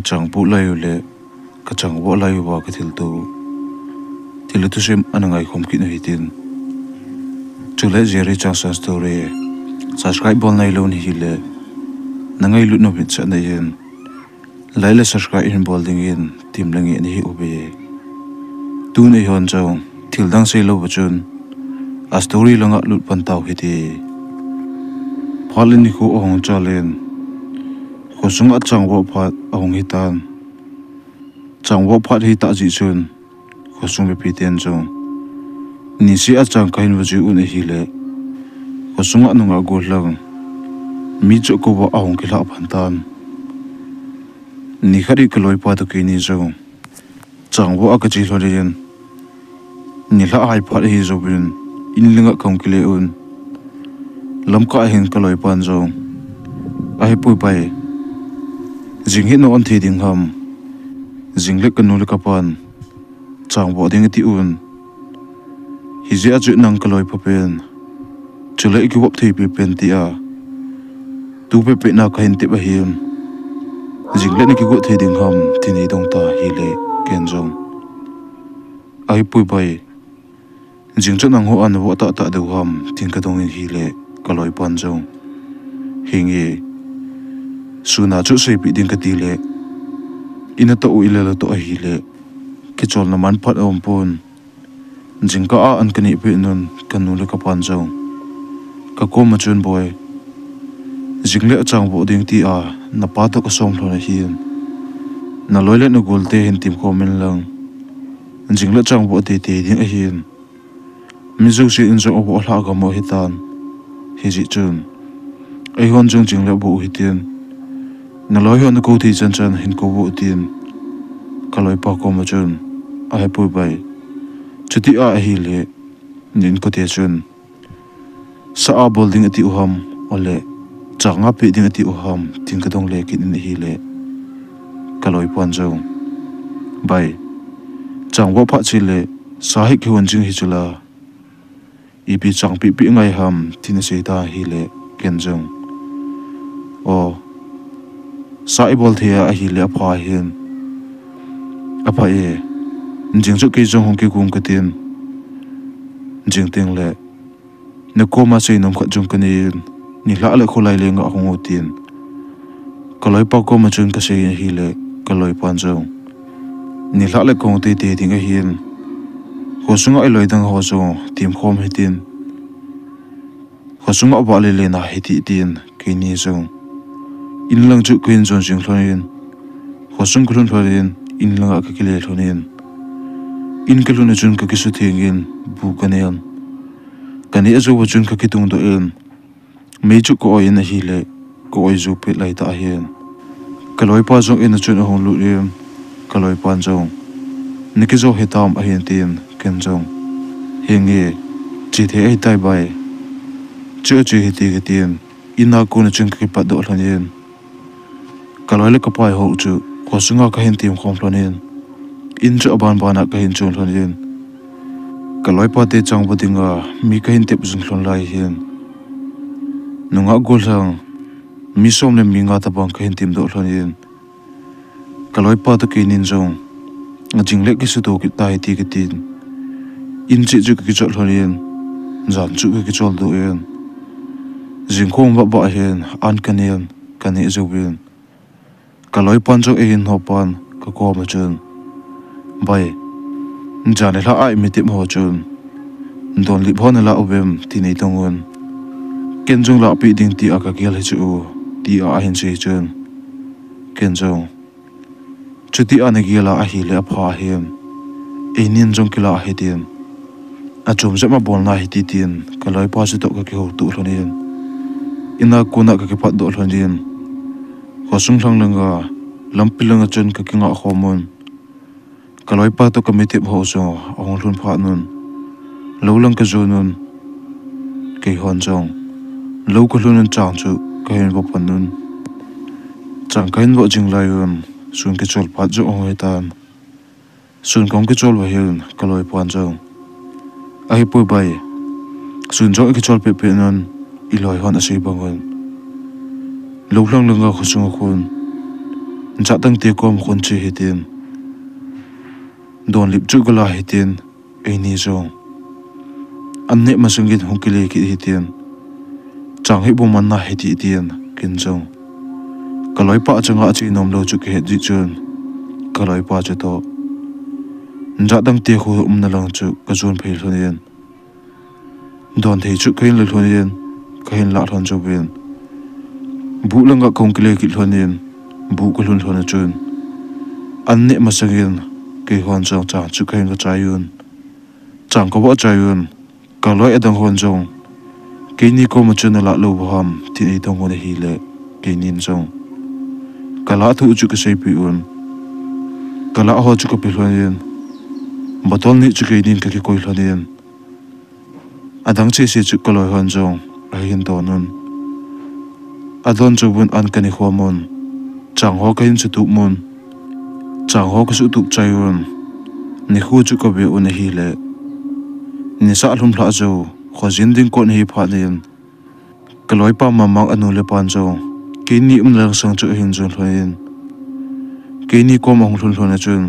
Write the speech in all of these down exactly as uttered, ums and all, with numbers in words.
Chang pu lai u le, ka chang vo lai uva ka thil to. Thil thusim ana ngai khom kit u hitin. Chule Jerry Changsan Story subscribe bol nai lou nahi le, na ngailut nom hitsah na in, like le subscribe hin bol dingin, tim le nge nahi uve. Tun eihon chang, thil dang sei lou va chun, a story langa lut pan tau hite. Phat le nikho ahung chal in, khosunga chang vo phat ahung hitan. Chang vo phat hi ta ji chun, khosung mipi ten chun, ni sia chang kahin va ji un ahile, khosunga nunga gollhang mi chu kova ahung kilha pan tan. Ni khat hi ka loipa to keini chun, chang vo a ka chi lhon in, nilhah hai phat hi jouvin, in langa kahung kile un. Lamkah hin ka loipan chun, "Ahi pui pai, jing hi na on thei ding ham? Jing le ka nu le ka pan chang vo ding ati un. Hijeh a chu nang ka loipa pen, chule i kivop thei pi pen," tia tu pepe na kahin tep ahin, "Jing le na kigot thei ding ham?" tin eidong ta ahile, ken chun, "Ahi pui pai, jing chu nang ho a na vo tah tah diu ham?" tin ka dong in ahile, ka loipan chun, "Hinge, suna chu seipi ding ka ti le, i na to u i le lo to ahile, kicholna man phat aum pon. Jingkah a an ka neh peh nun, ka nu le ka pan chun, ka koma chun, 'Boi, jing le chang vo ding tia na pa to ka som lhon ahin, na loi le na gol te hin tim khom in lang, jing le chang vo teitei ding ahin, mi jouse in jong avo lha gam u ahitan. Hijeh chun, eihon jong jing le vo u hitin, na loi hon na ko thei chan chan hin ko vo u,' tin ka loipa koma chun, "Ahi pui pai, chuti a ahile, na inkote chun sa a bol ding ati u ham, ole chang a pe ding ati u ham?" tin ka dong le kit in ahile, ka loipan chun, "Bai, chang vo phat chele sa hi kihon jing hi chula, ipi chang pipi ngai ham?" tin asei ta ahile, ken chun, "O, sa i bol thei a ahile apha hin, apha e, jing chu kei jong hung kigong ka tin, jing teng le na koma seinom khat jong ka nei in, nilhah le kholai lenga hung u," tin ka loipa koma chun ka sei in ahile, ka loipan chun, "Nilhah le kahung teitei ding ahin, khosunga i loi dang ho chu tim khom hitin, khosunga vale le na hiti," tin keini chun in lang chu kahin jon jing lhon in, khosung ka lhun lhon in, in langa ka kile lhon in, in ka lhun a chun ka kisutheng in, bu ka nen, ka neh jou a chun ka kitungdoh in, mei chu ka oi in ahile, ka oi jou pet lai tah ahin, ka loipa jong in a chun ahung lut in, ka loipan chun, "Na kijo hitam?" ahin tin, ken chun, "Hinge, che thei ahitai bai, che a che hite," ka tin, in a kon a chun ka kipatdoh lhon in, ka loi le ka pai ho chu khosunga kahin tim khom lhon in, in chu aban ban a kahin chon lhon in, ka loipa te chang vo dinga mi kahin tep jing lhon lai hin, nungah gollhang mi som le mi nga tabang kahin timdoh lhon in, ka loipa to keinin jong, "Ajing le kisuto kit tai," ti ka tin, in cheh chu ka kichot lhon in, jan chu ka kicholdoh in, jing khom vah vah hin an ka nen, ka neh jouvin, ka loipan jong eihin hopan ka koma chun, "Bai, jan nilhah a i mi tep ho chun donlip ho na la uvem?" tin eidong un, "Ken jong lahpeh ding tia ka gel hi chu," tia ahin sei chun, ken jong, "Chuti a na gel a ahile apha hin, einin jong kila ahi," tin, "Achom jep a bol na hite," tin ka loipa chu toh ka kihoutoh lhon in, in a kon a ka kipatdoh lhon in, khosung lhang langa, lampi langa chun ka kingah khom un, ka loipa toh ka mi tep ho chu ahung lhun phat un, lou lang ka jon un, keihon jong lou ka lhun un, chang chu kahin vo pan un, chang kahin vo jing lai un, sun kichol phat jong ahung hitan. Sun kahung kichol uva hin ka loipan jong, "Ahi pui bai, sun jong i kichol peh peh un, i loi hon asei bang un, lou lhang langa khosung a khun Jatang te kom khun che hitin, don lip chu kala hitin, eini jong an neh masangin hung kile kit hitin, chang hi bom an na hiti tin, ken jong ka loipa changa che nom lou chu ka het jeh chun, ka loipa chu toh jatang te khu umna lang chu ka jon phei lhon in, don thei chu ka hin la lhon in, ka hin lah lhon jouvin, buh langa ka hung kile kit lhon in, buh ka lhun lhon a chun, an neh masangin kei hon jong chang chu ka hin la chai un, chang ka voh chai un, ka loi adang hon jong keini koma chun na lah lou ham tin ei dong un ahile, keinin jong ka lah thu chu ka seipeh un, ka lah ho chu ka pe lhon in, bottle ni chu keinin ka kikoi lhon in, adang cheh cheh chu ka loi hon jong ahin don un, adon jouvun an ka ne khom un, chang ho ka hin sutup un, chang ho ka sutup chai un, nikho chu ka ve un ahile, nisa lhum lhah jou, khojin ding kon ahi phat in, ka loipa Mamang anu le apan jong keini umna lang sang chu ahin jon lhon in, keini kom ahung lhun lhon a chun,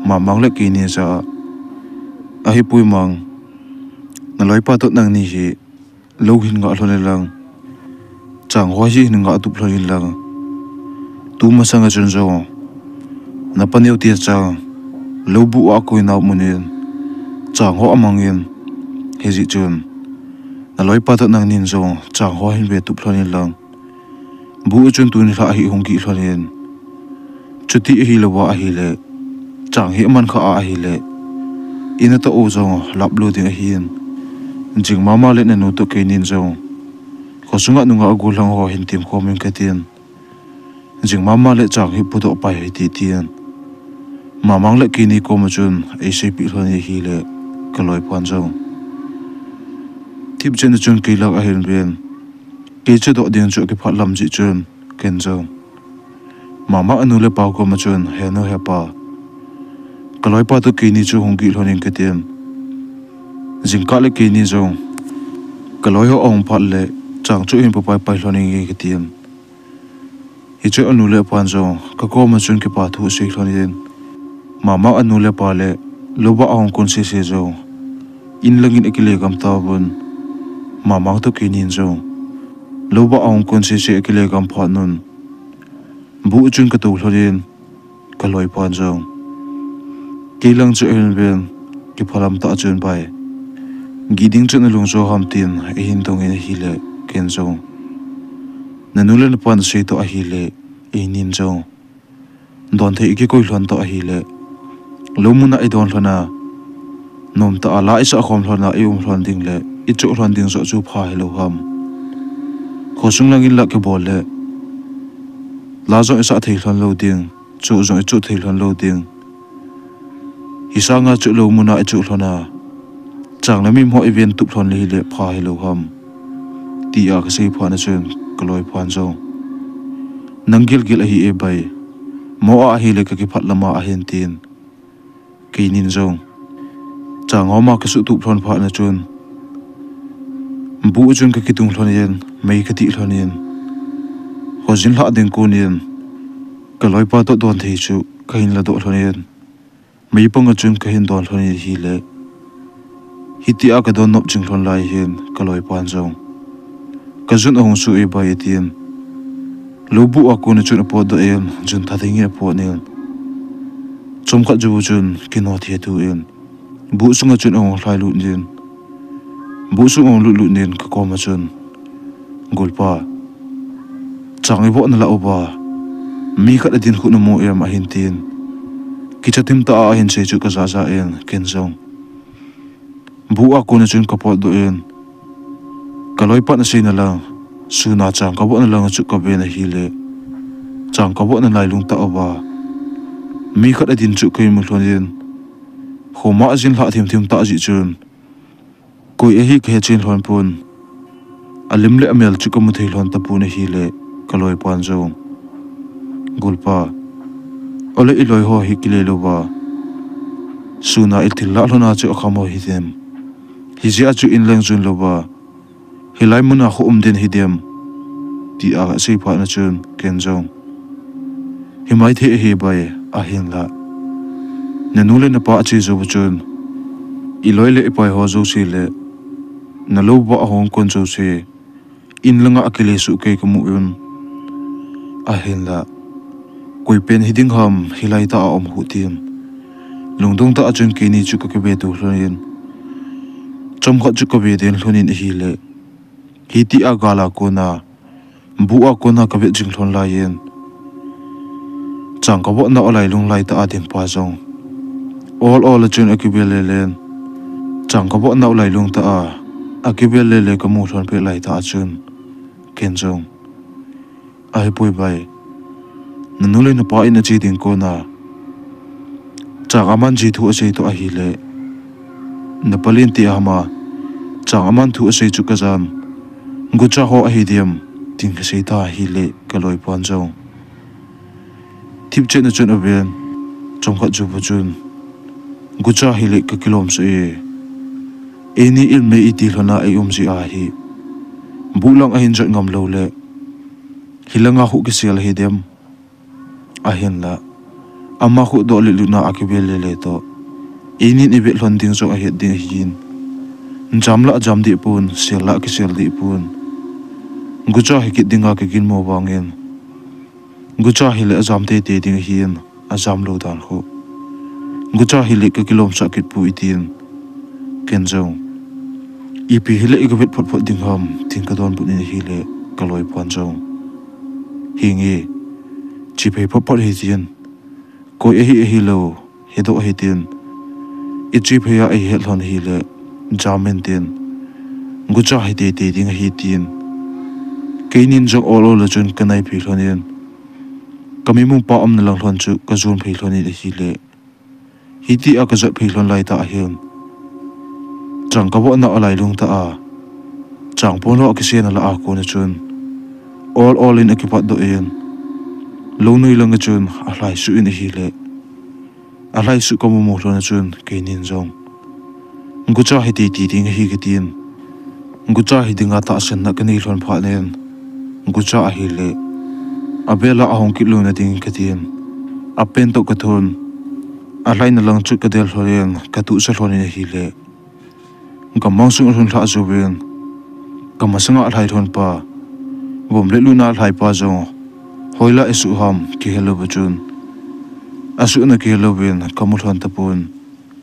Mamang le keini ja a, ahipoi Mang, na loipa toh nangni hi lou hin ngah lhon in lang, chang ho hi hin ngah tup lhon in lang, tu masang a chun jong na paneo tia chang lou buh a koi nau mun in chang ho amang in, hijeh chun na loipa toh nangnin jong chang ho hin ve tup lhon in lang, buh a chun tuni lhah hi hung gih lhon in, chuti ahi louva ahile, chang hi aman kha a ahile, ina toh u jong lap lou ding ahin, jing mama le nanu toh keinin jong khosunga nunga agollhang ho hin tim khom in katin, jing mama le chang hi pudoh pai hiti tin, Mamang le keini koma chun ei seipeh lhon in ahile, ka loipan jong thipchen a chun kei lang ahin ven, kei che doh ding chu akiphat lam jeh chun, ken jong Mamang anu le apa koma chun, he nu he pa, ka loipa toh keini chu hung gih lhon in katin, jingkah le keini jong ka loi ho ahung phat le, chang chu hin pu pai pai lhon inge katin, hiche anu le apan jong ka koma chun kipa thu asei lhon in, Mamang anu le apa le louva ahung kon sese jong in langin akile gam tauvin, Mamang toh keinin jong louva ahung kon sese akile gam phat un, buh a chun ka tou lhon in, ka loipan jong kei lang chu ahin ven, kiphalam tah chun bai, gih ding chu nalung jo ham tin eihin dong in ahile, ken jong nanu le napa nasei toh ahile, einin jong don thei ikikoi lhon toh ahile, lou muna idon lhon a, nomtah a la isah khom lhon a ium lhon ding le ichoh lhon ding joh chu pha hilou ham. Khosung langin la kibol le, la jong isah thei lhon lou ding, choh jong ichoh thei lhon lou ding, hisanga chu lou muna ichoh lhon a, chang le mim ho iven tup lhon le hile pha hilou ham, tia kasei phat a chun, ka loipan jong, nang gilgil ahi e bai, mo a ahile ka kiphat lama ahin tin, keinin jong chang ho ma ka sutup lhon phat a chun, buh a chun ka kitung lhon in, mei ka tih lhon in, khojin lhah ding kon in, ka loipa toh don thei chu ka hin ladoh lhon in, mei pang a chun ka hin don lhon in ahile, hitia ka don nop jing lhon lai hin ka loipan jong, ka jun ahung su e bai atin, lou buh a kon a chun apotdoh in, jun tha dingin apot in, chomkhat jou chun kino thei tu in, buh sunga chun ahung lhai lut in, buh sung ahung lut lut in ka koma chun, Golpa, chang ivoh nalah uva, mi khat adin khu namu em ahin tin, kicha thim tah a ahin sei chu ka ja ja in, ken jong buh a kon a chun ka potdoh in, ka loipan aseina lang, suna chang ka vohna lang chu ka ven ahile, chang ka vohna lailung tah uva, mi khat adin chu ka imu lhon in, khoma ajin lhah thim thim tah jeh chun, koi ahi ka hechen lhon pon, alim le amel chu ka mu thei lhon tapon ahile, ka loipan jong, Golpa, ole iloi ho hi kile louva, suna ithil lah lhon a chu akham ho hidem, hijeh a chu in leng jun louva, hilai muna khu um den hidem, tia asei phat a chun, ken jong Imaithei ahi bai, ahinla. Nanu le napa ache jou chun, iloi le ipai ho jouse le, nalou va ahung kon jouse, in langa akile suh kei kamu un. Ahinla, koi pen hiding ham, hilai tah a um u hitin. Lungdong tah a chun keini chu kakive to lhonin. Chomkhat chu kave den lhonin ahile. Hitia gal a kona, bu a kona kavet jing lhon laiyin. Chang kavot nau lailung lai tah a ding pa jong. Ol ol a chun akivel lelen. Chang kavot nau lailung tah a, akivel lele kamu lhon peh lai tah a chun. Ken jong. Ahipoi bai. Nanu le napa in ache ding kona. Chang aman ji thu asei to ahile. Napa lin ti ahama. Chang aman thu asei chu kajan. Gucha ho ahi diam. Tin kasei ta ahile kaloipan jong. Thipchet na chun aven. Chomkhat jou va chun. Gucha hile kakilom sah e. Eini in mei iti lhona ei um ji ahi. Bu lang ahin jot ngam lou le. Hilanga khu kisel ahi dem. Ahinla. Ama khu doh le luna akivel lele to. Einin ivet lhon ding jong ahet ding ahin. Jam la ajam deh pon, sel la akisel deh pon. Gucha hi kit dinga kaginmo vangin. Gucha hile ajam teitei ding ahin, ajam lou dan khu. Gucha hile kakilom sah kit poi tin. Ken jong. Ipi hile ikavet photphot ding ham, tin kadonbut in ahile, kaloipan jong. Hinge, che phei photphot hitin. Koi ahi ahilou, hedoh hitin. Iche phei a ihet lhon ahile, jam in tin. Gucha hi teitei ding ahi tin. Keinin jong ol ol a chun kanai phei lhonin. Kamimu pa umna lang lhon chu kajon phei lhonin ahile. Hitia kajot phei lhon lai tah ahin. Chang kavot nau lailung tah a. Chang pon ho akisena la a kona chun. Ol ol in akipatdoh in. Lou noi langa chun alhai suh in ahile. Alhai suh kamumu lhona chun keinin jong. Gucha hi teitei ding ahi katin. Gucha hi dinga tahsanna kanei lhon phatnin. Gucha ahile. Avel a ahung kit louna ding katin. Apen toh kathon. Alhaina lang chu kadel lhonin, katuhsa lhonin ahile. Gammang sung alhun lhah jouvin. Kamasanga alhai lhon pa. Vom le luna alhai pa jong. Hoila asuh ham, kihelou va chun. Asuhna kihelouvin, kamu lhon tapon.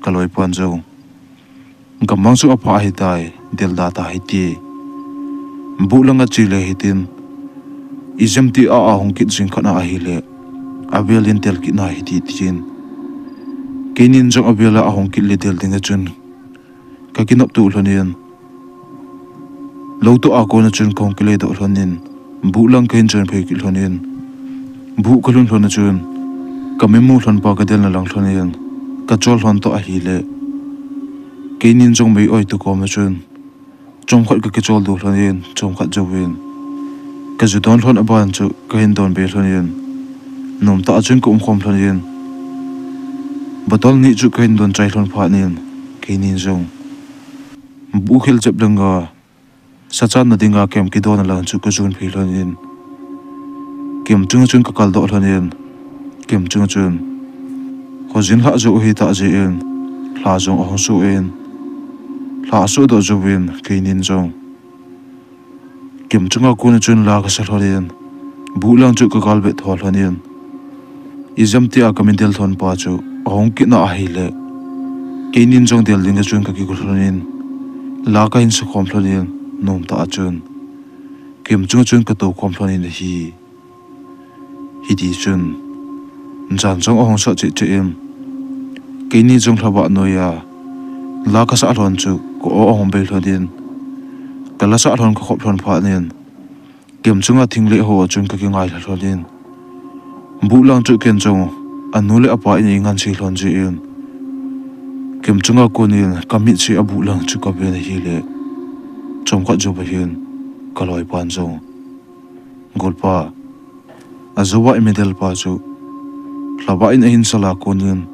Kaloipan jong. Gammang sung apha ahitai, del da ta hiti. Bu langa che le hitin. Ijemtia ahung kit jing khat na ahile. Avel in del kit na hiti tin. Keinin jong avel a ahung kit le del dinga chun. Kakinop to lhonin. Lou toh a kona chun kahung kile doh lhonin. Bu lang kahin jon phei kit lhonin. Bu kalhun lhona chun. Kamimu lhon pa kadelna lang lhonin. Kachol lhon toh ahile. Keinin jong mei oi to koma chun. Chomkhat kakichol doh lhonin, chomkhat jouvin. Kaju don lhon aban chu kahin don be lhonin. Nomtah a chun kaum khom lhonin. Bottle ni chu kahin don chai lhon phatnin, keinin jong. Bu khel jep langa. Sachanna dinga kem kidon lang chu kajon phei lhonin. Kem chunga chun kakal doh lhonin. Kem chunga chun. Khojin lhah jou hitah jeh in. Lha jong ahung soh in. Lha asoh doh jouvin keinin jong. Kem chunga kona chun la kasa lhonin. Bu lang chu kagal bet tho lhonin. Ijemtia kamin del lhon pa chu. Ahung kit na ahile. Keinin jong del dinga chun kakigo lhonin. La kahin sa khom lhonin. Nomtah a chun. Kem chunga chun katou khom lhonin ahi. Hiti chun, jan jong ahung sah cheh cheh in, keini jong lhavah noiya, la kasah lhon chu, ka-o ahung bei lhonin, kala sah lhon kakhop lhon phatnin, kem chunga thing le ho a chun kakingai lha lhonin, bu lang chu ken jong, anu le apa in eingansei lhon jeh in, kem chunga konin, kamitse a bu lang chu kaven ahile, chomkhat jouva hin, kaloipan jong. Golpa, ajouva i medal pa chu, lhavah in ahin sal a konin,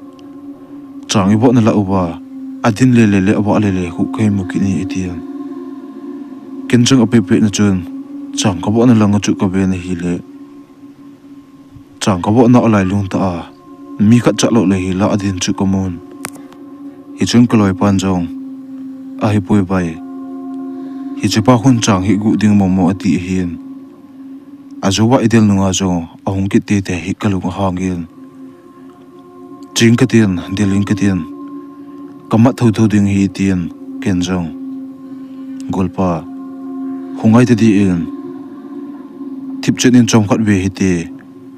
chang ivotna lah uva, adin lele le avah lele khu kahin mu kit e atin. Ken jong apehpeh na chun, chang kavotna langa chu kaven ahile. Chang kavotna a lailung tah a, mi khat cha lou le hi la adin chu kamun. Hichun kaloipan jong, ahipoi bai, hichepa khun chang hi gu ding momo ati ahin. Ajouva idel nunga jong ahung kit tete hi kalung ahangin. Ching katin, delin katin, kamat thotho ding hi tin, ken jong, Golpa, hung ngai tadin, thipchen in chomkhat ve hite,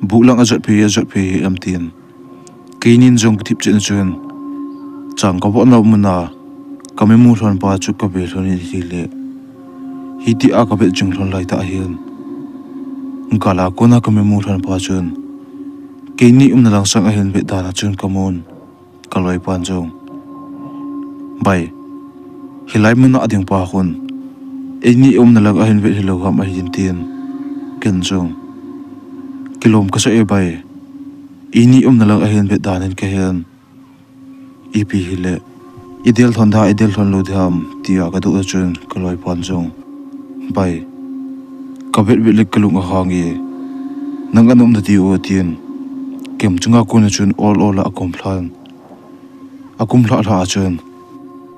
bu lang ajot phei, ajot phei hi am tin. Keinin jong kathipchen chun, chang kavotna muna kamimu lhonpa chu kave lhonin ahile, hitia kavet jing lhon laitah hin, gala kona kamimu lhonpa chun, keini umna langsang ahin vet dan a chun kamun. Kaloipan jong, bai, hilai muna adingpa khun, eini umna lang ahin vet hilou ham ahin tin, ken jong, kilom kasa e bai, eini umna lang ahin vet danin kahen, ipi hile, idel lhon da, idel lhon lou diham, tia kadoh chun kaloipan jong, bai, kavet vet le kalung ahang e, nang ana um nati u tin, kem chunga kona chun ol ol a akum lhan. Akum lhah lhah a chun,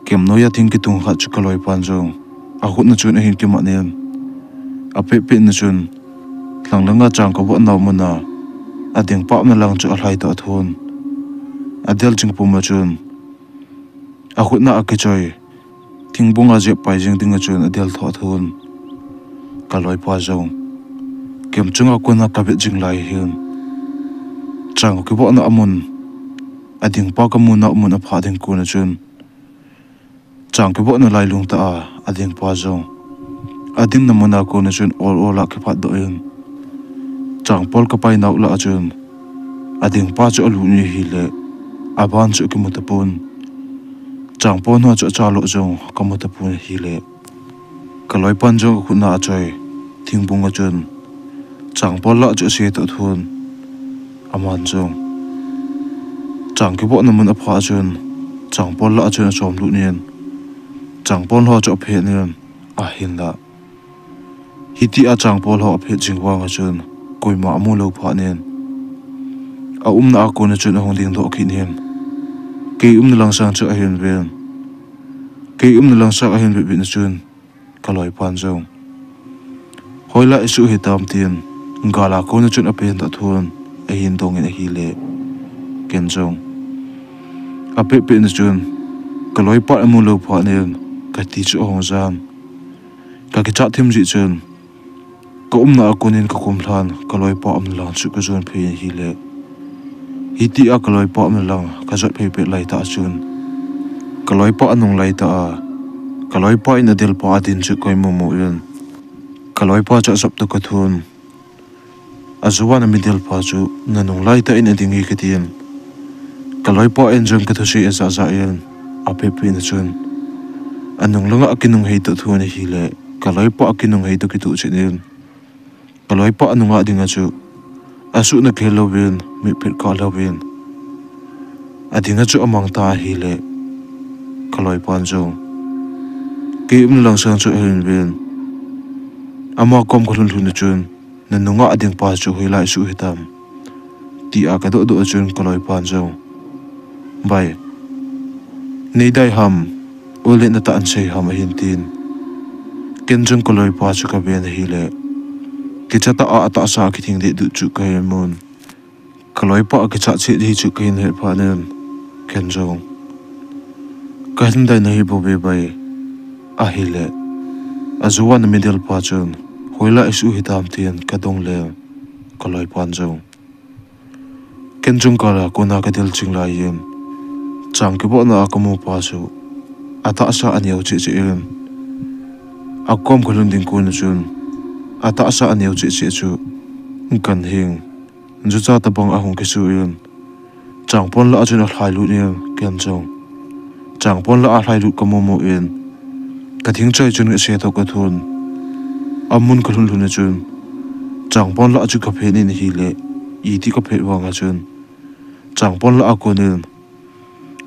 kem noiya thing kitung khat chu kaloipan jong, akhutna chun ahin kimanin, apehpehna chun, lhanglanga chang kavotna muna, adingpa umna lang chu alhai toh athun. Adel jing puma chun, akhutna akichoi, thingbunga jep pai jing dinga chun adel toh athun. Kaloipa jong, kem chunga kona kavet jing lai hin, chang kivotna amun, adingpa kamuna amun aphah ding kona chun, chang kivotna lailung tah a, adingpa jong, adingna muna kona chun ol ol a kiphatdoh in, changpol kapai nau lah a chun, adingpa chu alut in ahile, aban chu akimu tapon. Changpol ho chu achalo jong kamu tapon ahile, kaloipan jong akhutna achoi, thingbunga chun, changpol lah chu ase toh athun. Aman jong, chang kivotna mun aphah chun, changpol lah chun achomlut in, changpol ho chu aphet in, ahinla, hitia changpol ho aphet jing vanga chun, koima amu lou phatnin, aumna a kona chun ahung dingdoh kit in, kei umna langsang chu ahin ven. Kei umna langsang ahin vetvet na chun, kaloipan jong, hoilai asuh hitam tin, gala kona chun apen toh athun, ahin dongin ahile, ken jong, apehpehna chun, kaloipa amu lou phatnin, kati chu ahung jan. Kakichat thim jeh chun, kaumna a konin kakum lhan, kaloipa umna lang chu kajon phei in ahile, hitia kaloipa umna lang kajot phei pet laitah chun, kaloipa anung laitah a, kaloipa in adelpa adin chu kamu mu in, kaloipa chu asop toh kathun. Ajouva nami delpa chu nanung laitah in ading hi katin, kaloipa in jong kathusei ajah jah in, apehpehna chun, anung langa akinung hei toh athun ahile, kaloipa akinung hei toh kituh chet in, kaloipa anunga dinga chu, asuhna kihel louvin, mitphet kah louvin, adinga chu amang tan ahile, kaloipan jong, kei umna langsang chu ahin ven. Ama kom kalhun lhun na chun, nanunga adingpa chu hoilai asuh hitam, tia kadohdoh a chun kaloipan jong, bai, neidai ham, ole natah in sei ham ahin tin, ken jong kaloipa chu kaven ahile, kichatah a atahsa a kithing dehduh chu kahin mun. Kaloipa akichat chet hi chu kahin het phatnin, ken jong, kahin dai nahi bouve bai, ahile, ajouva nami delpa chun, hoilai asuh hitam tin kadong le, kaloipan jong, ken jong gala kona kadel jing laiyin, chang kivotna a kamupa chu, atahsa aneo cheh cheh in, akom kalhun ding kona chun, atahsa aneo cheh cheh chu, ganhing, jucha tobang ahung kisu in, changpon lah a chun alhailut in, ken jong, changpon lah a alhailut kamu mu in, kathing choi chun ase toh kathun. Amun kalhun lhun a chun, changpon lah a chu kaphet in ahile, iti kaphet vanga chun, changpon lah a konin,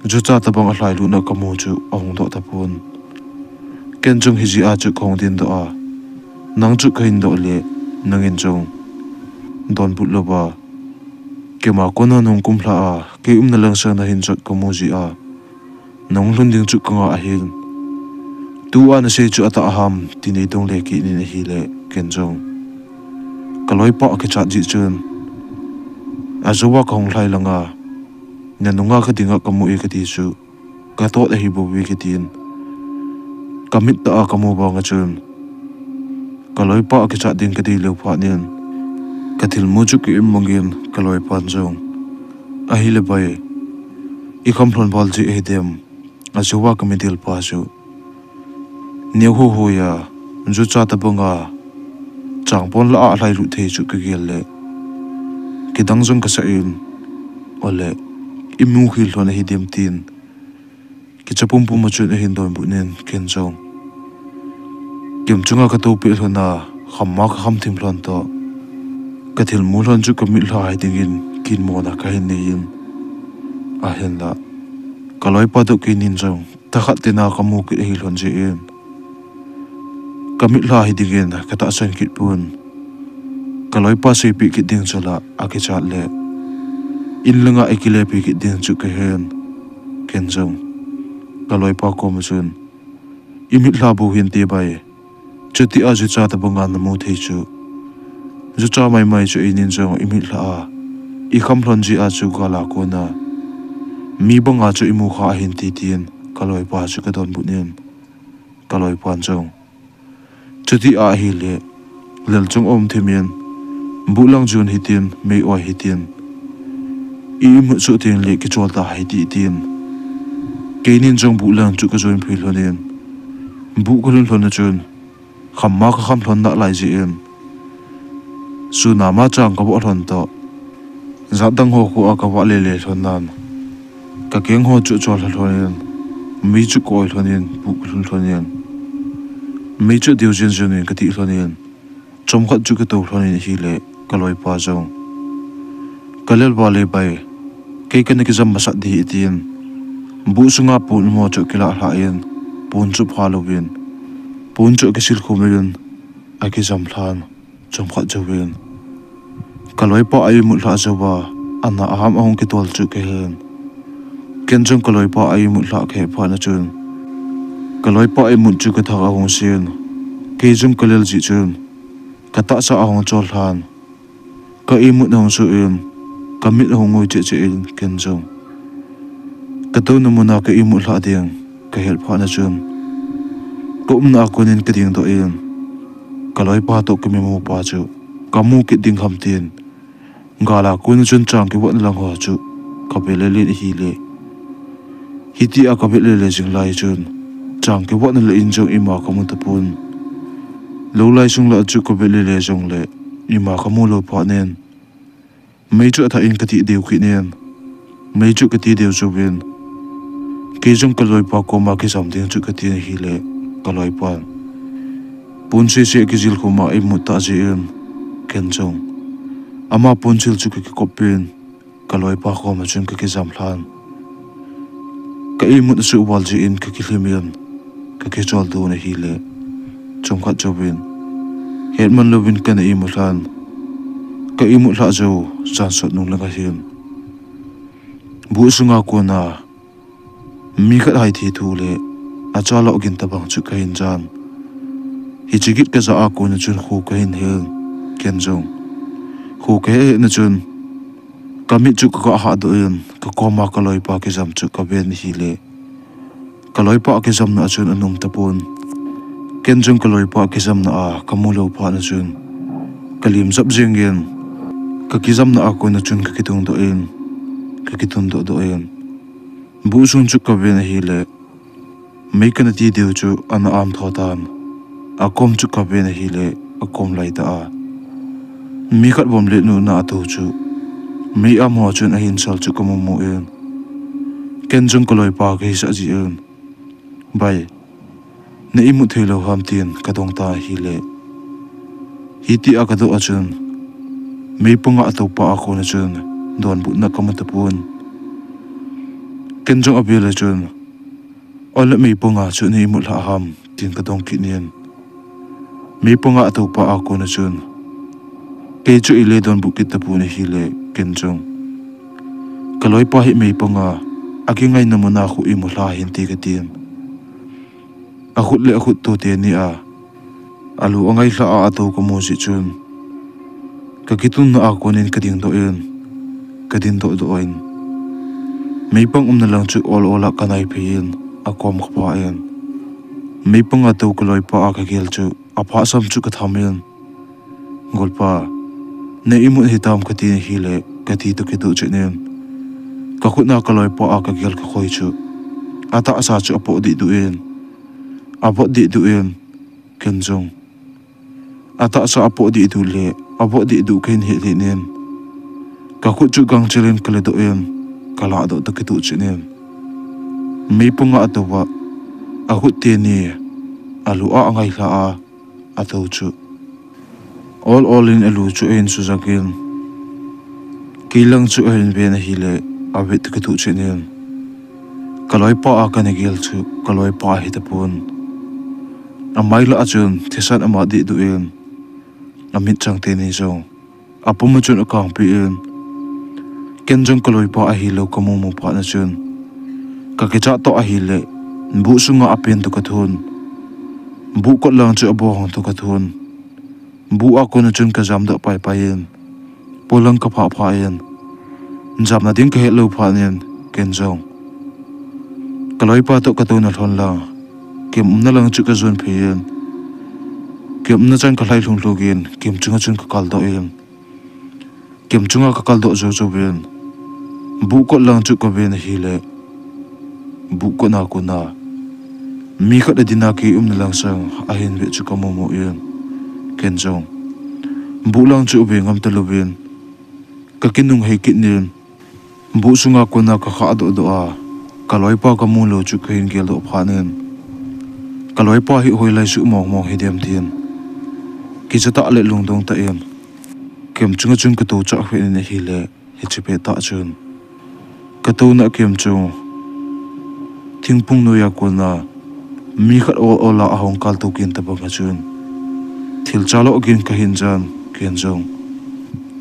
jucha tobang alhailutna kamu chu ahung doh tapon. Ken jong hijeh a chu kahung dindoh a, nang chu kahin doh le, nangin jong donbut louva, Keima kona nahung kumlha a, kei umna langsang nahin jot kamu jeh a, nahung lhun ding chu kangah ahin. Tua nasei chu atah ham, tin eidong le kit in ahile, ken jong kaloipa akichat jeh chun, ajou a kahung lhai langa, nanunga kadinga kamu e kati chu, katot ahibouve katin, kamit tah a kamu banga chun, kaloipa akichat ding kadei leu phat in, kathilmu chu ka-im mangin, kaloipan jong, ahile bai, ikham lhon val jeh ahidem, ajou a kamidil pa chu, neo hohoi a, jucha tobanga, changpon lah a lhailut thei chu kagel le, kidang jong kasah in, ole, imu khel lhon ahidem tin, kicha pumpum a chun ahin donbut in ken jong, kem chunga katoupeh lhon a, khamma kakham thim lhon toh, kathilmu lhon chu kamitlha hi dingin kinmona kahin nei in, ahinla, kaloipa toh keinin jong, thakhat tina kamu kit ahi lhon jeh in, kamitlha hi dingin katahsan kit pon, kaloipa seipeh kit ding chu la akichat le, in langa ikilepi kit ding chu kahin, ken jong, kaloipa koma chun, imitla bou hinte bai, chutia jucha tobanga namu thei chu, jucha maimai chu einin jong imitlha a, ikham lhon jeh a chu gal a kona, mi banga chu imu kha ahinte tin, kaloipa chu kadonbut in, kaloipan jong, chutia ahile, lel chung um thimin, buh lang jon hitin, mei-oi hitin, i-imut soh tengle kichol ta hite tin, keinin jong buh lang chu kajon phei lhonin, buh kalhun lhon a chun, khamma kakham lhon nalai jeh in, sun a ma chang kavoh lhon toh, jat dang ho khoa kavah lele lhon nan, kakeng ho chu cholha lhonin, mei chu ka-oi lhonin, buh kalhun lhonin, mei chu deu jen jen in katih lhonin, chomkhat chu katou lhonin ahile, kaloipa jong, kalel vale bai, kei kana kijam masat ding ahi tin, buh sunga pon um ho chu akilah lhah in, pon chu pha louvin, pon chu akisil khum in, akijam lhan, chomkhat jouvin, kaloipa a-imut lhah jouva, ana aham ahung kitol chu kahen. Ken jong kaloipa a-imut lhah kahe phat na chun, kaloipa imut chu kathah ahung sen, kei jong kalel jeh chun, katahsa ahung chol lhan, ka-imut ahung soh in, kamit ahung ngoi cheh cheh in, ken jong, katouna muna ka-imut lhah ding kahet phat na chun, kaumna a konin kadingdoh in, kaloipa toh kamimu pa chu, kamu kit ding ham tin, gal a kon chun chang kivotna lang ho chu, kavet lele in ahile, hitia kavet lele jing lai chun, chang kivotna lah in jong ima kamu tapon, lou lai sung lah chu kavet lele jongle, ima kamu lou phat nin, mei chu athah in katih deu kit nin, mei chu katih deu jouvin, kei jong kaloipa koma kijam ding chu katin ahile, kaloipan, pon sese akijil khum a imut tah jeh in, ken jong, ama ponsil chu kakikop in, kaloipa koma chun kakijam lhan, ka-imut asoh val jeh in kakilhim in, kakichol don ahile, chomkhat jouvin, hetman louvin kana imut lhan, ka-imut lhah jou, jan sot nung lang ahin, buh sunga kona, mi khat hai thi thu le, acha loh gin tobang chu kahin jan. Hiche git kajah a kona chun kho kahin hen, ken jong, kho kahe het na chun, kamit chu kagah hahdoh in, kakoma kaloipa kijam chu kaven ahile, kaloipa kijamna a chun ana um tapon, ken jong kaloipa kijamna a kamu lou phat na chun, kalim jap jengin, kakijamna a kona chun kakitungdoh in, kakitungdoh doh in, buh sung chu kaven ahile, mei kana ti deu chu ana am tho tan, akom chu kaven ahile, akom lai tah a, mi khat vom le nuna atou chu, mei am ho chun ahin sal chu kamu mu in, ken jong kaloipa kahisah jeh in, bai, na imut thei lou ham tin kadong tan ahile, hitia kadoh a chun, mei panga atoupa a kona chun, donbutna kamu tapon, ken jong avel a chun, ole mei panga chu na imut lhah ham tin kadong kit nin, mei panga atoupa a kona chun, kei chu eile donbut kit tapon ahile, ken jong, Loipa hi meipanga akingaina muna khu imu lha hinte katin. Akhut le akhut to teni a alu angailha a atou kamu jeh chun, kakitunna a konin kadingdoh in, kadindoh doh in, meipang umna lang chu ol ol a kanaiphei in, akom kapha in. Meipang a tou kaloipa a kagel chu aphasam chu katham in, Golpa, na imut hitam katin ahile, kati toh kitoh chet in, kakhut a kaloipa a kagel kakhoi chu atahsa chu apoh dehduh in, avot dehduh in, ken jong atahsa apoh dehduh le avot dehduh kahin het lheh in, kakhut chu gangchel in kaledoh in, kalahdoh toh kitoh chet in, meipanga atouva akhut teni alu a angailha a atou chu ol ol in alu chu ahin sujak in, kei lang chu ahin ven ahile, avet toh kitoh chet in, kaloipa a kana gel chu kaloipa ahitapon, amai lah a chun thisan amat dehduh in, amitchang teni jong apum a chun akangpeh in, ken jong kaloipa ahilou kamu mu phat na chun, kakichat toh ahile, buh sunga apen toh kathon, buh kot lang chu abohong toh kathon, buh a kona chun kajamdoh paipai in, polang kaphah phah in, jamna ding kahetlou phat in, ken jong kaloipa toh katouna lhon lang, kem umna lang chu kajon phei in, kem umna chan kalhai lhung lhung in, kem chunga chun kakaldoh in, kem chunga kakaldoh jou jouvin, buh kot lang chu kaven ahile, buh kot a kona mi khat adin a kei umna lang sang ahin vet chu kamu mu in, ken jong buh lang chu ave ngam talouvin, kakinunghei kit in, buh sunga kona kakhahdoh doh a, kaloipa kamu lou chu kahin geldoh phat in, kaloipa hi hoilai suh mong mong hidem tin, kichatah le lungdong tah in, kem chunga chun katou chah phet in ahile, hiche pettah chun katouna kem chung thingphung noiya kona mi khat ol ol a ahung kaltou gin tobang a chun, thil chaloh gin kahin jan, ken jong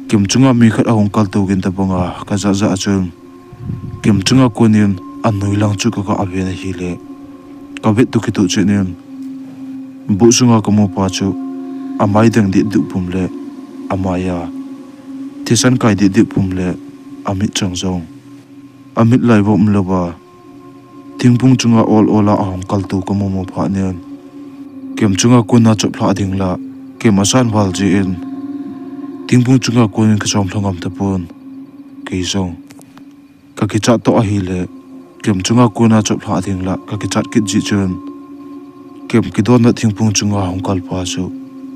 kem chunga mi khat ahung kaltou gin tobang a kajah jah a chun, kem chunga konin anoi lang chu kaga ven ahile, kavet toh kitoh chet in, buh sunga kamupa chu amai deng dehduh pum le amai a thisan kai dehduh pum le amitchang jong, amit lai vom louva thingphung chunga ol ol a ahung kaltou kamu mu phat in, kem chunga kona choplhah ding lah kem asan val jeh in, thingphung chunga konin kachom lha ngam tapon, kei jong kakichat toh ahile, kem chunga kona choplhah ding lah kakichat kit jeh chun, kem kidonna thingphung chunga ahung kalpa chu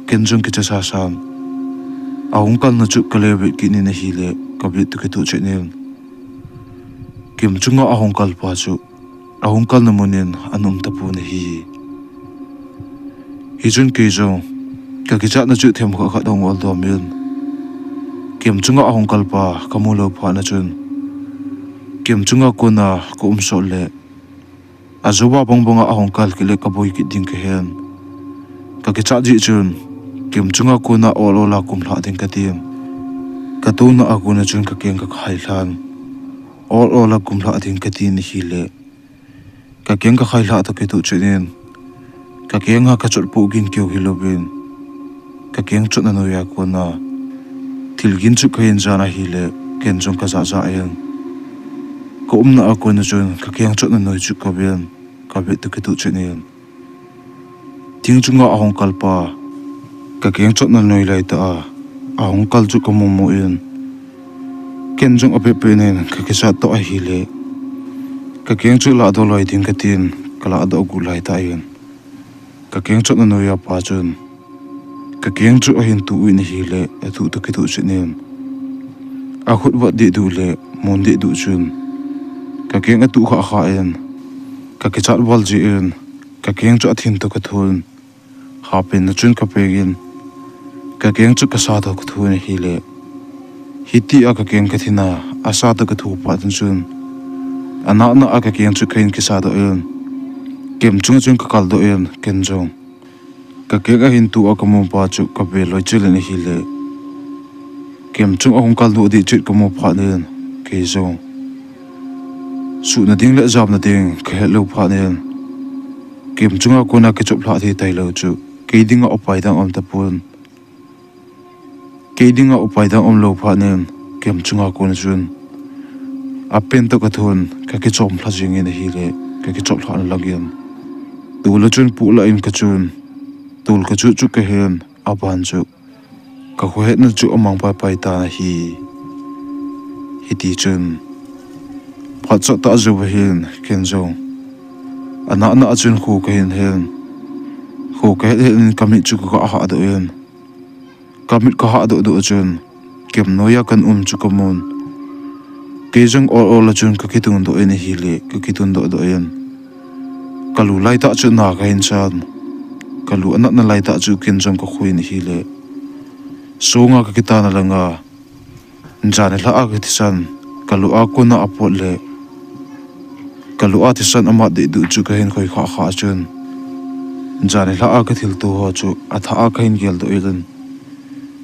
ken jong kicha sasan, ahung kalna chu kale vet kit in ahile, kavet toh kitoh chet in, kem chunga ahung kalpa chu ahung kalna munin ana um tapon ahi. Hichun kei jong kakichatna chu themkhat khat ahung oldom in, kem chunga ahung kalpa kamu lou phat na chun, kem chunga kona kaum sot le, ajouva bang banga ahung kal kit le kaboi kit ding kahen, kakichat jeh chun, kem chunga kona ol ol a kumlhah ding katin, katouna a kona chun kakeng kakhailhan, ol ol a kumlhah ding katin ahile, kakeng kakhailhah toh kitoh chet in, kakeng a kachot poh gin keu hilouvin, kakeng chotna noiya kona thil gin chu kahin jan ahile, ken jong kajah jah in, kaumna a kona chun kakeng chotna noi chu kaven, kavet toh kitoh chet in, thing chunga ahung kalpa kakeng chotna noi laitah a ahung kal chu kamu mu in, ken jong apeh peh in kakichat toh ahile, kakeng chu lahdoh loi ding katin, kalahdoh gu laitah in, kakeng chotna noiya pa chun kakeng chu ahin tuh in ahile, atuh toh kitoh chet in, akhut vat dehduh le mon dehduh chun, kakeng atuh khah khah in, kakichat val jeh in, kakeng chu athin toh kathon, hapen na chun kapeng in, kakeng chu kasa toh kathon ahile, hitia kakeng kathin a asa toh katho phat chun, anahna a kakeng chu kahin kisadoh in, kem chunga chun kakaldoh in, ken jong kakeng ahin tuh a kamupa chu kave loi chel in ahile, kem chung ahung kaldoh deh chet kamu phat in, kei jong Suhna ding le jamna ding kahet lou phat in, kem chunga kona kichop lhah thei tailou chu, kei dinga upai dang um tapon. Kei dinga upai dang umlou phat in, kem chunga kon chun apen toh kathon, kakichom lha jingin ahile, kakichop lhahna langin, tol a chun puh lah in kachun, tol kachu chu kahen, aban chu kakhohetna chu amang paipai tan ahi. Hitichun phat chottah jou ahin, ken jong anahna a chun kho kahin hen, kho kahet het in kamit chu kaga hahdoh in, kamit kahahdoh doh chun, kem noiya kan um chu kamun. Kei jong ol ol a chun kakitungdoh in ahile, kakitungdoh doh in, kalu laitah chu na kahin chan. Kalu anatna laitah chu ken jong kakhoiyin ahile, songa kakitana langa, jan nilhah a kathisan, kalu a kona apot le, kalu a thisan amat dehduh chu kahin khoi khah khah chun, jan nilhah a kathilto ho chu athah a kahin geldoh in,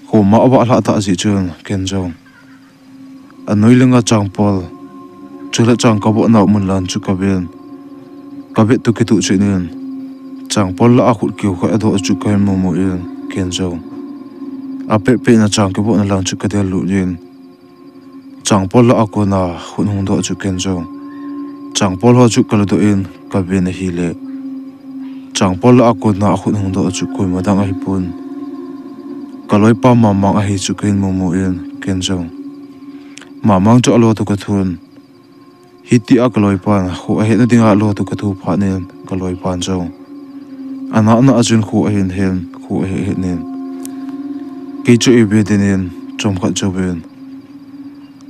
khoma avah lhah tah jeh chun ken jong anoi langa changpol, chule chang kavoh nau mun lang chu kaven. Kavet toh kitoh chet in, changpol lah a khut keu khat adoh chu kahin mumu in, ken jong apehpehna chang kivohna lang chu kadel lut in, changpol lah a kona khut hung doh chu ken jong changpol ho chu kaludoh in kaven ahile, changpol lah a kona akhut hung doh chu koima dang ahipon, kaloipa Mamang ahi chu kahin mumu in, ken jong Mamang chu alo toh kathon. Hitia kaloipan kho ahetna dinga alo toh katho phat in, kaloipan jong anahna a chun kho ahin hen, kho ahe het in, kei chu eive den in chomkhat jouvin,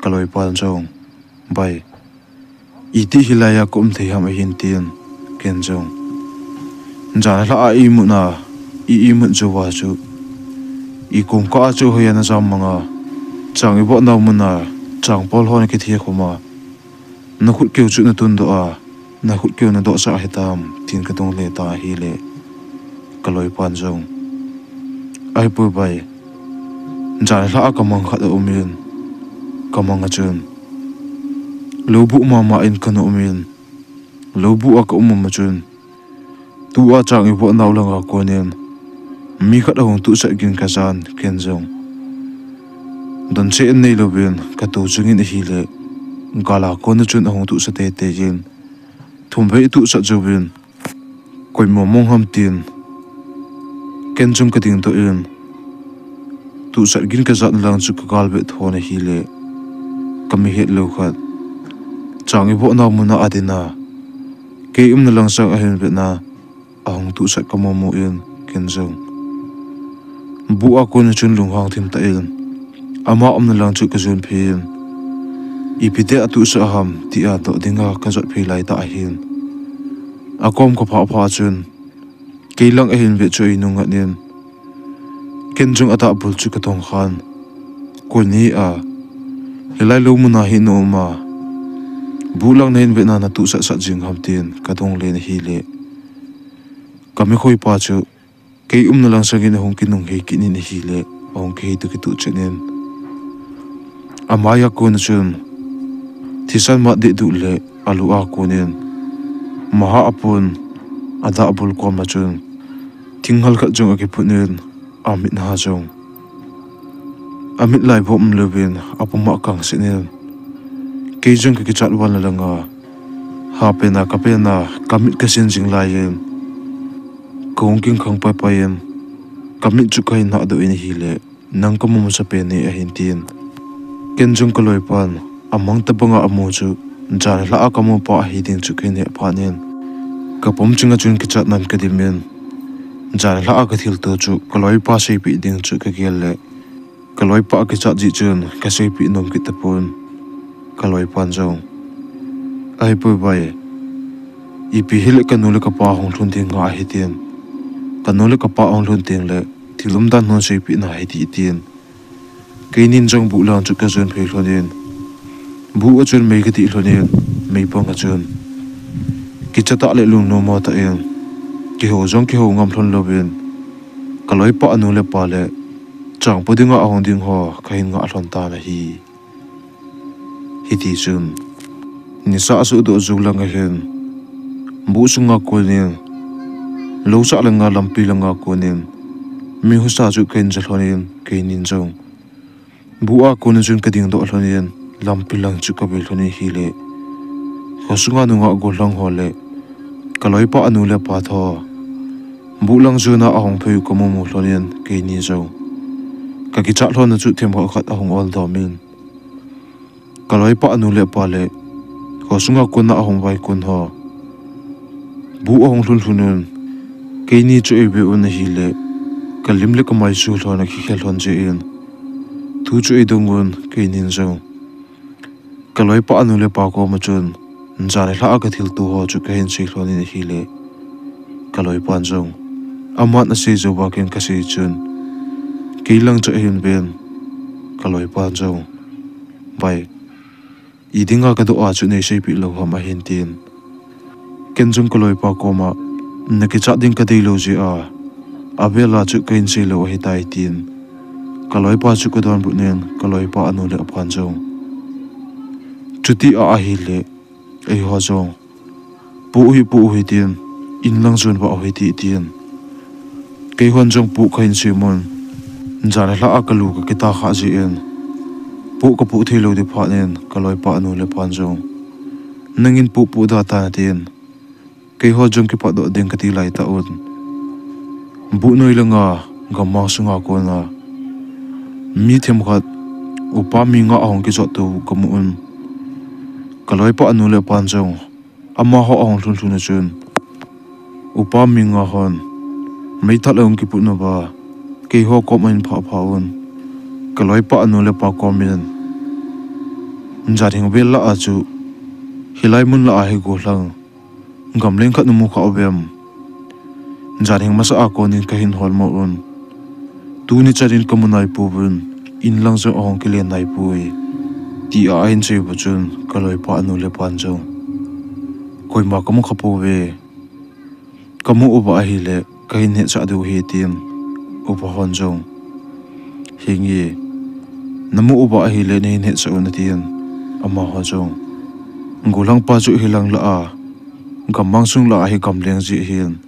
kaloipan jong, Bai, iti hilaiya kaum thei ham, ahin tin, ken jong, jan nilhah a imutna, i imut jouva chu, ikom kah a chu hoiya najam manga, chang ivoh nau muna changpol ho nakithe khoma, nakhut keu chu natundoh a, nakhut keu nadohsah hitam, tin kadongle ta ahile, kaloipan jong, Ahipoi bai, jan nilhah a kamang khat aumin, kamang a chun, loubuh mama in kana umin, loubuh a kaum um a chun, tua chang ivoh nau langa konin mi khat ahung tuhsat gin kajan, ken jong doncheh in neilouvin katou jingin ahile, gal a kona chun ahung tuhsat teitei in, thumvei atuhsat jouvin, koima mong ham tin, ken jong kadingdoh in, tuhsat gin kajatna lang chu kagalvet thon ahile, kamihetlou khat, chang ivoh nau muna adin a, kei umna lang sang ahin vetna, ahung tuhsat kamumu in, ken jong buh a kona chun lunghang thim tah in, ama umna lang chu kajon phei in, ipi dia atuhsah ham tia doh dinga kajot phei laitah ahin, akom kaphah phah chun, kei lang ahin vet chu einung ngat in, ken jong adahbul chu katong khan, Koi ni a, hilai lou muna hi naum a, buh lang nahin vetna natuhsat sat jing ham, tin kadonglen ahile, kamikhoipa chu kei umna lang sangin ahung kinunghei kit in ahile, ahung kihei toh kitoh chet in, amaiya kona chun thisan mat dehduh le alu a konin, maha apon, adahbul koma chun thinghal khat jong akiphut in, amit ha jong, amit laivo umlouvin apuma akangset in, kei jong kakichat val na langa, hapena kapena kamit kasin jing laiyin, kahung kingkhang paipai in, kamit chu kahin hahdoh in ahile, nang kamu masapen e, ahin tin, ken jong kaloipan amang tobanga amu chu jan nilhah a kamupa ahi ding chu kahin hephat in, kapum chinga chun kichatnan kadimin, jan nilhah a kathilto chu kaloipa seipeh ding chu kagel le, kaloipa akichat jeh chun kaseipeh nom kit tapon, kaloipan jong, Ahipoi bai, ipi hile kanu le kapa hung lhun ding nga ahi tin, kanu le kapa hung lhun tengle thil umdan hung seipeh na hiti, tin, keinin jong buh lang chu kajon phei lhonin, buh a chun mei kadih lhonin, meipang a chun kichatah le lungnommo tah in, kihou jong kihou ngam lhon louvin, kaloipa anu le apa le changpo dinga ahung ding ho kahin ngah lhon tan ahi. Hitichun Nisa asuhdoh jou langa hin, buh sunga konin, lou sah langa lampi langa konin, mi husa chu kahin ja lhonin, keinin jong buh a kona chun kadingdoh lhonin, lampi lang chu kave lhonin ahile, khosunga nungah gollhang ho le kaloipa anu le apa tho buh lang chuna ahung phei u kamu mu lhonin, keini jong kakichat lhonna chu themkhat khat ahung oldomin, kaloipa anu le apa le khosunga kona ahung vaikon ho buh ahung lhun lhon un, keini chu eive un ahile, kalim le kamai chu lhon akikhel lhon jeh in, thu chu eidong un, keinin jong kaloipa anu le apa koma chun, jan le lhah a kathilto ho chu kahin sei lhonin ahile, kaloipan jong aman asei jouva ken kasei chun, kei lang chu ahin ven, kaloipan jong, Bai, idinga kadoh a chu neiseipeh lou ham, ahin tin. Ken jong kaloipa koma, nakichat ding kadeilou jeh a, avela chu kahin sei lou ahitai, tin kaloipa chu kadonbut in, kaloipa anu le apan jong, chuti a ahile, eiho jong, poh uhi, poh uhi, tin, in lang jon vah uhi, ti, tin, keihon jong poh kahin semun, jan le lhah a kalu kakita khah jeh in, poh kapoh theilou ding phat in, kaloipa anu le apan jong, nangin poh poh da tan, tin, keiho jong kipatdoh ding kati laitah un, buh noi langa, gammang sunga kona mi themkhat, upa mi nga ahung kijot to kamu un, kaloipa anu le apan jong, amaho ahung lhun lhon a chun, upa mi nga hon meithal ahung kiput nauva, keiho kom ahin phah phah un, kaloipa anu le apa komin, jan hing vel lah a chu, hilai mun lah a hi gollhang gamleng khat namu kha uvem? Jan hing masa a konin kahin holmo un, tuni chanin kamu naipouvin, in lang jong ahung kilen naipoi, tia ahin seiuva chun, kaloipa anu le apan jong, koima kamu khapouve, kamu uva ahile kahin hetsah diu ahi, tin, upa hon jong, henge, namu uva ahile nahin hetsah un, atin, amaho jong, gollhangpa chu hilang lah a, gammang sung lah a hi gamleng jeh hin,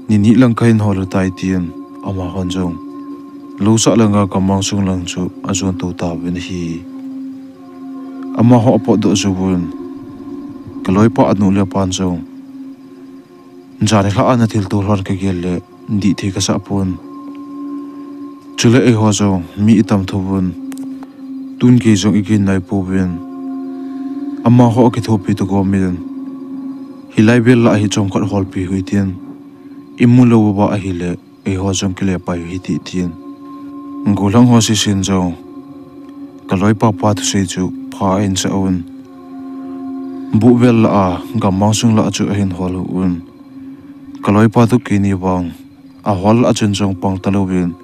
nini lang kahin hol utai, tin, amahon jong, lousah langa gammang sung lang chu ajon tou tauvin ahi. Amaho apotdoh jouvun, kaloipa anu le apan jong, jan le lhah a nathilto lhon kagel le, dih thei kasah pon. Chule eiho jong mi itam thouvun, tun kei jong igin naipouvin, amaho akithopi toh gomin, hilai vel lah hi chomkhat holpi u hitin, imu lou uva ahile, eiho jong kile pai u hite, tin, gollhang ho sesen jong, kaloipa pa thusei chu pha ahin sah un, buh vel lah a, gammang sung lah a chu ahin hol un, kaloipa toh keini vang, ahol lah a chun jong pang talouvin,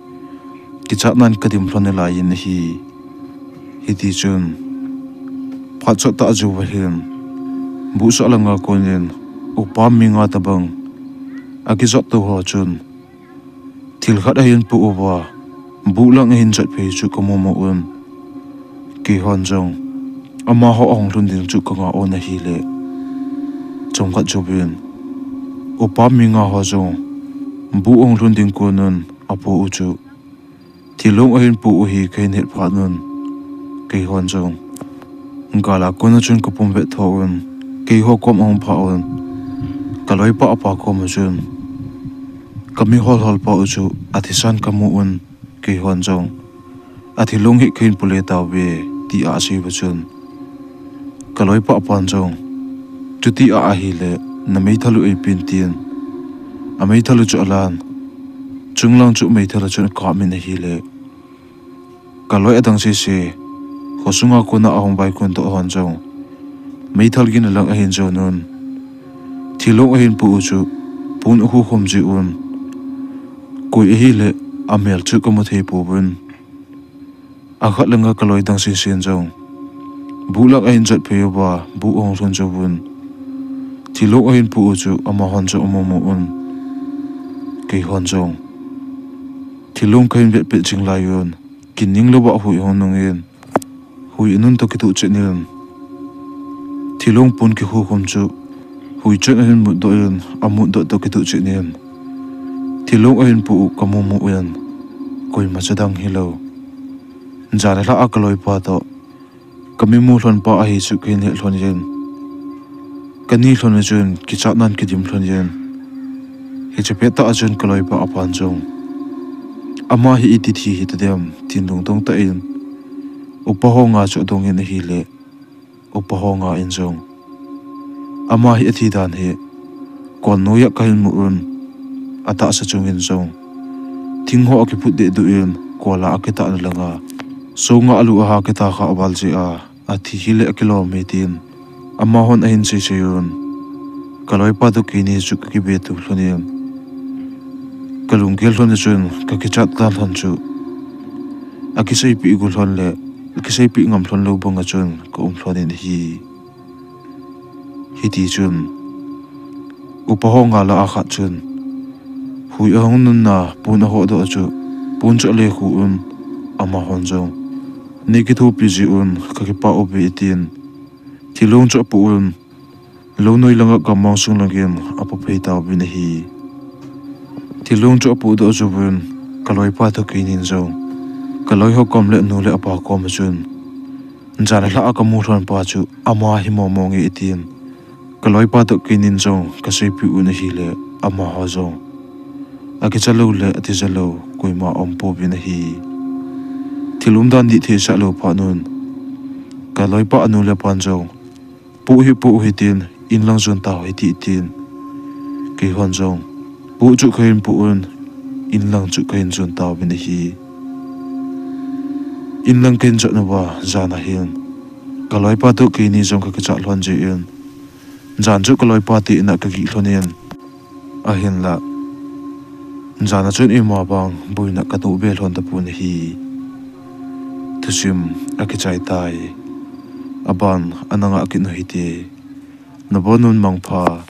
kichatnan kadim lhon nalai in ahi. Hitichun, phat chottah jouva hin, buhsah langa konin, upa mi nga tobang akijot to ho chun, thil khat ahin poh uva, buh lang ahin jot phei chu kamu mu un, keihon jong, amaho ahung lhun ding chu kanga un ahile, chomkhat jouvin, upa mi nga ho jong, buh ahung lhun ding konun apoh u chu, thilong ahin poh u hi kahin het phat un, keihon jong, gal a kona chun kapum vet tho un, keiho kom ahung phah un, kaloipa apa koma chun, kami holhol pa u chu athisan kamu un, keihon jong, athilong hi kahin pule tauve, tia aseiuva chun, kaloipa apan jong, chuti a ahile, nameithal u eipen, tin, ameithal u chu alan, chunglang chu meithal a chun akap in ahile, kaloi adang sese, khosunga kona ahung vaikon toh hon jong, meithal gin lang ahin jon un, thilong ahin poh u chu, pon akhukhum jeh un, koi ahile, amel chu kamu thei pouvin, akhat langa kaloi dang sesen jong, buh lang ahin jot phei uva, buh ahung lhun jouvun, thilong ahin poh u chu amahon jong amu mu un, keihon jong, thilong kahin vet pet jing lai un, kin ninglouva hui ahung nungin, hui anun toh kituh chet in, Thilong pon kikhukhum chu hui chun ahin mutdoh in, amutdoh toh kituh chet in, thilong ahin poh u kamu mu in, koima cha dang hilou. Jan le lha a kaloipa toh kami mu lhon pa ahi chu kahin het lhon in, kani lhon a chun kichatnan kidim lhon in, hiche pettah a chun kaloipa apan jong, ama hi iti thi hitadem tin lungdong tah in, upa ho nga chu adong in ahile, upa ho nga in jong, ama hi athi dan hi kol noiya kahin mu un, atahsa chung in jong thing ho akiphut dehduh in, kol a akitahna langa songa alu aha kitah kha aval jeh a athi hile akilom e tin, amahon ahin seisei un, kaloipa toh keini chu kakibe tum lhon in, kalunggel lhon a chun kakichat lha lhon chu akiseipeh gu lhon le akiseipeh ngam lhon lou banga chun kaum lhon in ahi. Hitichun upa ho nga lah a khat chun hui ahung nunna pon ahodoh chu, pon chu alekhu un, amahon jong, nei kithopi jeh un kakipah uve tin, thilong chu apoh un, lou noi langa kammong sung langin apoh phei tauvin ahi. Thilong chu apohdoh jouvun, kaloipa toh keinin jong kaloi ho kom le anu le apa kom a chun, jan le lha a kamu lhon pa chu ama hi momo nge itin, kaloipa toh keinin jong kaseipeh un ahile, amaho jong akicha lou le atija lou koima aum pouvin ahi. Thil umdan dih theisah lou phat un, kaloipa anu le apan jong, poh hi poh hitin, inlang jon tau hite tin, keihon jong, poh chu kahin poh un, inlang chu kahin jon tauvin ahi. Inlang kahin jot nauva jan ahin, kaloipa toh keini jong kakichat lhon jeh in, jan chu kaloipa te in a kageh lhon in, ahinla jan a chun ima vang boina katoh be lhon tapon ahi. Thusim akichai tai. Aban ana ngah kit u hite. Nabonun mangpha.